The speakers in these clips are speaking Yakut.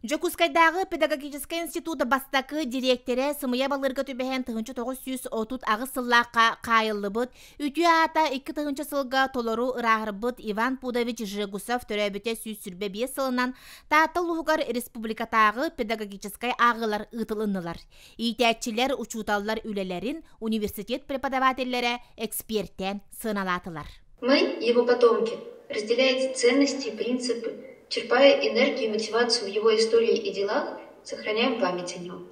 Дьокуускайдааҕы педагогическай институт бастакы дириэктэрэ сымыйа балыырга түбэһэн 1938 сыллаахха хаайыллыбыт, үтүө аата 2000 сылга толору ырааһырбыт Иван Пудович Жегусов төрөөбүтэ 125 сылынан Таатта улууһугар республикатааҕы педагогическай ааҕыылар ыытылыннылар. Иитээччилэр, учууталлар үлэлэрин университет преподавателлэрэ экспертээн сыаналаатылар. Мы, его потомки, разделяя эти ценности и принципы, черпая энергию и мотивацию в его истории и делах, сохраняем память о нем.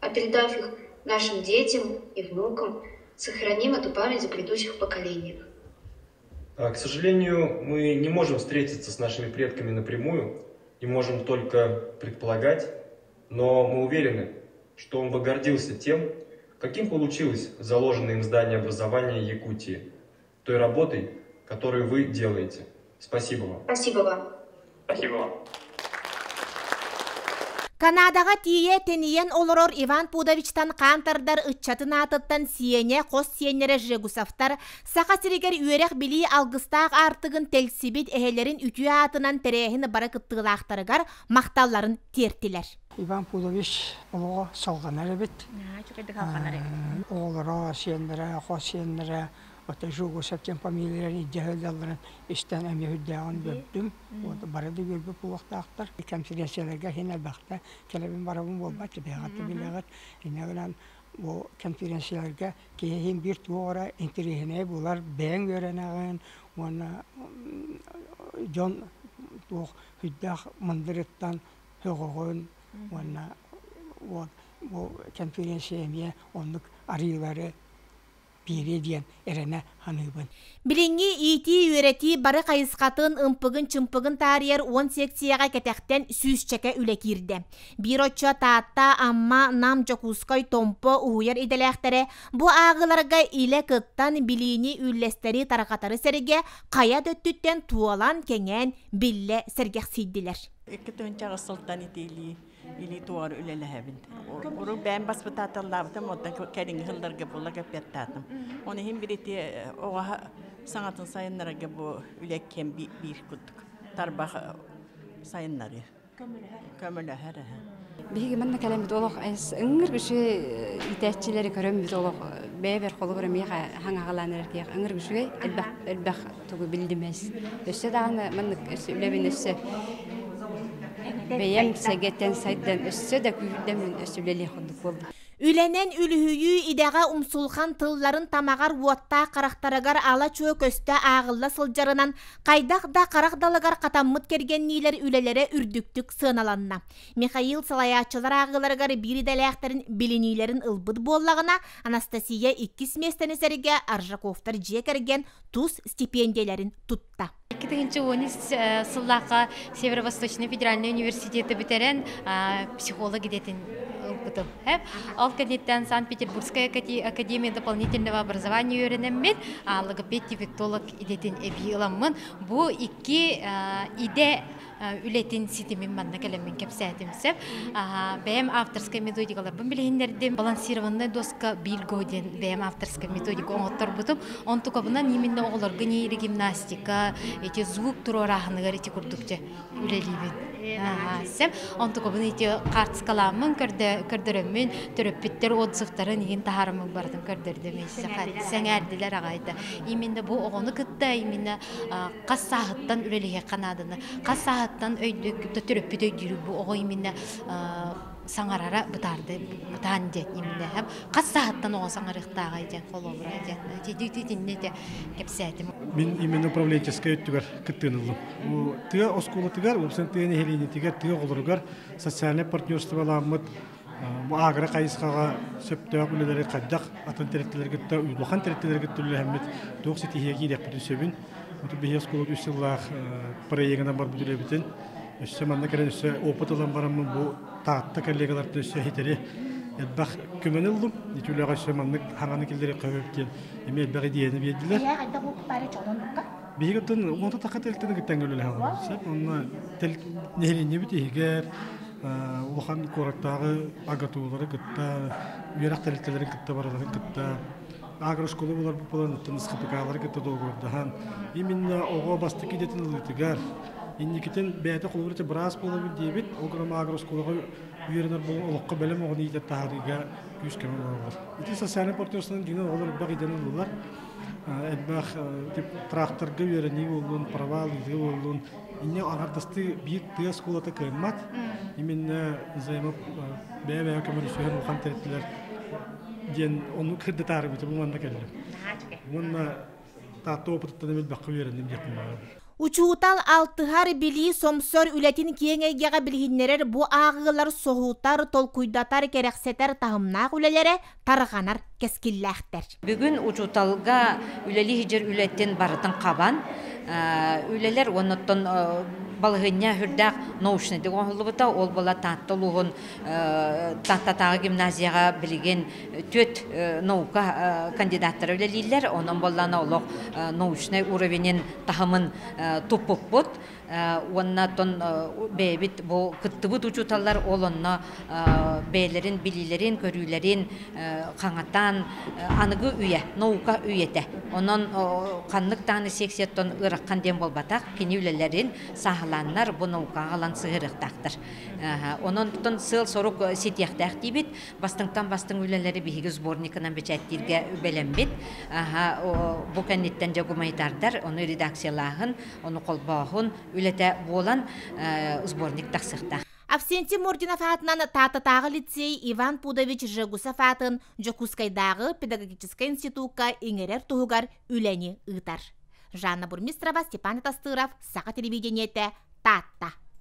А передав их нашим детям и внукам, сохраним эту память в грядущих поколениях. К сожалению, мы не можем встретиться с нашими предками напрямую и можем только предполагать, но мы уверены, что он бы гордился тем, каким получилось заложенное им здание образования Якутии, той работой, которую вы делаете. Спасибо вам. Спасибо вам. Спасибо вам. Канадаҕа тиийэ тэнийэн олорор Иван Пудовичтан хаан тардар ыччатын аатыттан сиэнэ, хос сиэннэрэ Жегусовтар Саха сиригэр үөрэх-билии алгыстаах аартыгын тэлсибит эһэлэрин үтүө аатынан тэрээһин бары кыттыылаахтарыгар махталларын тиэртилэр. Иван Пудович олоҕо салҕанар эбит. Оҕолоро, сиэннэрэ, хос сиэннэрэ Оттон Жугусов диэн фамилияларын илдьэ сылдьалларын истэн эмиэ сүрдээҕин үөрдүм. Вот бары да үөрбүт буолуохтаахтар. Конференцияларга иһин элбэхтэ кэлэбин барабын буолбат, бэйэҕит да билэҕит. Инньэ гынан бу конференцияларга киһи иһин биир туох эрэ интэриэһинэй булар, бэйэҥ үөрэнэҕин уонна дьон туох сүрдээх мындырыттан сөҕөҕүн уонна вот бу конференция эмиэ оннук арыылары биэриэ диэн эрэнэ саныыбын. Билиҥҥи иитии-үөрэтии бары хайысхатын, ымпыгын-чымпыгын таарыйар 10 секцияҕа кэтэхтэн сүүсчэкэ үлэ киирдэ. Биир оччо Таатта, Амма, Нам, Дьокуускай, Томпо уһуйар идэлээхтэрэ бу ааҕыыларга илэ кыттан, билиини үллэстэри тарҕатары сэргэ хайа да өттүттэн туолан, кэҥээн, биллэ сэргэхсийдилэр. 2008 сылтан итиилии илии туоҕар үлэлэһэбин. Урут бэйэм баспытааталлаабытым, оттон кэлиҥҥи сылларга була кэппиэттаатым. Оны иһин бирити оҕо саҥатын сайыннарарга бу үлэ кэм биир курдук тарбах сайыннарыы. Көмөлөһөр. Биһиги манна кэлэммит олох ыҥыр үчүгэй иитээччилэри көрөммүт олох бэйэбэр холобура миэхэ хаҥаҕалаан эрэр киһиэхэ ыҥыр үчүгэй элбэх элбэх тугу биллимэс өссө даҕаны маннык өссө үлэбин өссө бэйэм сэгэтэн сайдан өссө да күүһүрдэммин өссө үлэлиэх курдук буолла. Үлэнэн үлүһүйүү идэҕэ умсулхан тылларын тамаҕар уоттаах харахтарыгар ала-чуо көстө ааҕылла сылдьарынан хайдах да харах далыгар хатаммыт кэргэнниилэр үлэлэрэ үрдүктүк сыаналанна. Михаил салайааччылар ааҕыыларыгар биир идэлээхтэрин билиниилэрин ылбыт буоллаҕына, Анастасия иккис миэстэни сэргэ Аржаковтар дьиэ кэргэн тус стипендиялэрин тутта. 2013 сыллаахха Северо-Восточный федеральный университеты бүтэрэн психолог идэтин ылбытым. Ол кэнниттэн Санкт-Петербургская академия дополнительного образования үөрэнэммин, логопед-дефектолог идэтин эбии ыламмын, бу икки идэ үлэтин ситимин манна кэлэммин кэпсээтим сөп. Бэйэм авторскай методикаларбын билиһиннэрдим. Балансированная доска Бильго диэн бэйэм авторскай методика оҥотторбутум. Онтукабынан именно оҕолорго нейрогимнастика, эти звук туруорааһыныгар ити курдук дьэ үлэлиибин. Сөп. Онтукабын ити хаартыскалааммын көрдөрөммүн, төрөппүттэр отзывтарын иһин таһаарыммын барытын көрдөрдүм. Сэҥээрдилэр аҕайда. Именно бу оҕону кытта именно хас сааһыттан үлэлиһиэххэ нааданы, хас сааһыттан төрөппүт өйдүүрү бу оҕо именно саҥарара бытаарды бытаан диэн именно хас сааһыттан оҕо саҥарыахтааҕай диэн холобура диэн итиннэ ити кэпсээтим. Мин именно управленческай өттүгэр кыттыыны ыллым. Бу тыа оскуолатыгар, уопсай тыа нэһилиэнньэтигэр, тыа оҕолоругар социальнай партнерстволаммыт бу агро хайысхаҕа сөптөөх үлэлэри хайдах атын тэрилтэлэргэ кытта улахан тэрилтэлэргэ кытта үлэлэһэммит туох ситиһиигэ киириэхпитин сөбүн оту биһи оскуола үс сыллаах проегынан барбыт үлэбитин өссө манна кэлэн өссө опыт ылан бараммын бу Таатта коллегалартан өссө хитэри элбэх көмөнү ыллым ити үлэҕэ өссө маннык хаҥаны киллэри көмөп диэн эмиэ элбэх идеяны биэрдилэр. Биһиги оттон уонта таха тэрилтэни кытта үлэлэһэ олоробут. Онно нэһилиэнньэбит иһигэр улахан куораттааҕы агатуулары кытта, үөрэх тэрилтэлэрин кытта барыларын кытта агрошкола буларбыт буолан, оттон СХПК-лары кытта договордаһан, именно оҕо бастакы идэтин ылыытыгар, Инникитин бэйэтэ холобур ити быраас буолабын диэбит, ол гынан агрооскуолаҕа үөрэнэр буолан олоххо бэлэм оҕону иитэр таһаарыыга күүс-көмө буолаллар. Ити социальнай партнерствонан дьиҥинэн оҕолор элбэх идэни ыллылар. Элбэх тракторга үөрэнии буоллун, права ылыыга буоллун. Инньэ аҥардастыы биир тыа оскуолата кыаммат. Именно взаимо бэйэ-бэйэ көмөлөсүһэн улахан тэрилтэлэр диэн ону кырдытаарыбыты бу манна кэллим. Уонна Таатта опытыттан элбэххэ үөрэнним диэхпин баҕарабын. Учуутал алтыһар, билии сомсор үлэтин киэҥ эйгэҕэ билиһиннэрэр бу ааҕыылар соһутар, толкуйдатар, кэрэхсэтэр таһымнаах үлэлэрэ тарҕанар кэскиллээхтэр. Бүгүн учууталга үлэлии сылдьар үлэтин барытын хабан, үлэлэр уонна оттон балаһыанньа сүрдээх научнайдык оҥоһуллубута. Ол буола Таатта улууһун Тааттатааҕы гимназияҕа билигин түөрт наука кандидаттара үлэлииллэр. Онон буоллаҕына олох научнай уровенин таһымын туппуппут. Уонна оттон бэйэбит бу кыттыбыт учууталлар ол онно бэйэлэрин билиилэрин, көрүүлэрин хаҥатан аныгы үйэ, наука үйэтэ. Онон ханнык даҕаны секцияттан ыарахан диэн буолбатах, кини үлэлэрин сааһылааннар бу наукаҕа ылан сыһыарыахтаахтар. Онон сыал-сорук ситиэхтээх диибит. Бастыҥтан бастыҥ үлэлэри биһиги сборникынан бэчээттииргэ бэлэммит. Бу кэнниттэн дьэ гуманитардар ону редакциялааһын, ону холбооһун үлэтэ буолан сборник тахсыахтаах. Авсентий Мординов аатынан Тааттатааҕы лицей Иван Пудович Жегусов аатын Дьокуускайдааҕы педагогическай институкка иҥэрэр туһугар үлэни ыытар. Жанна Бурмистрова, Степан Тастыров, Саха телевидениетэ, Таатта.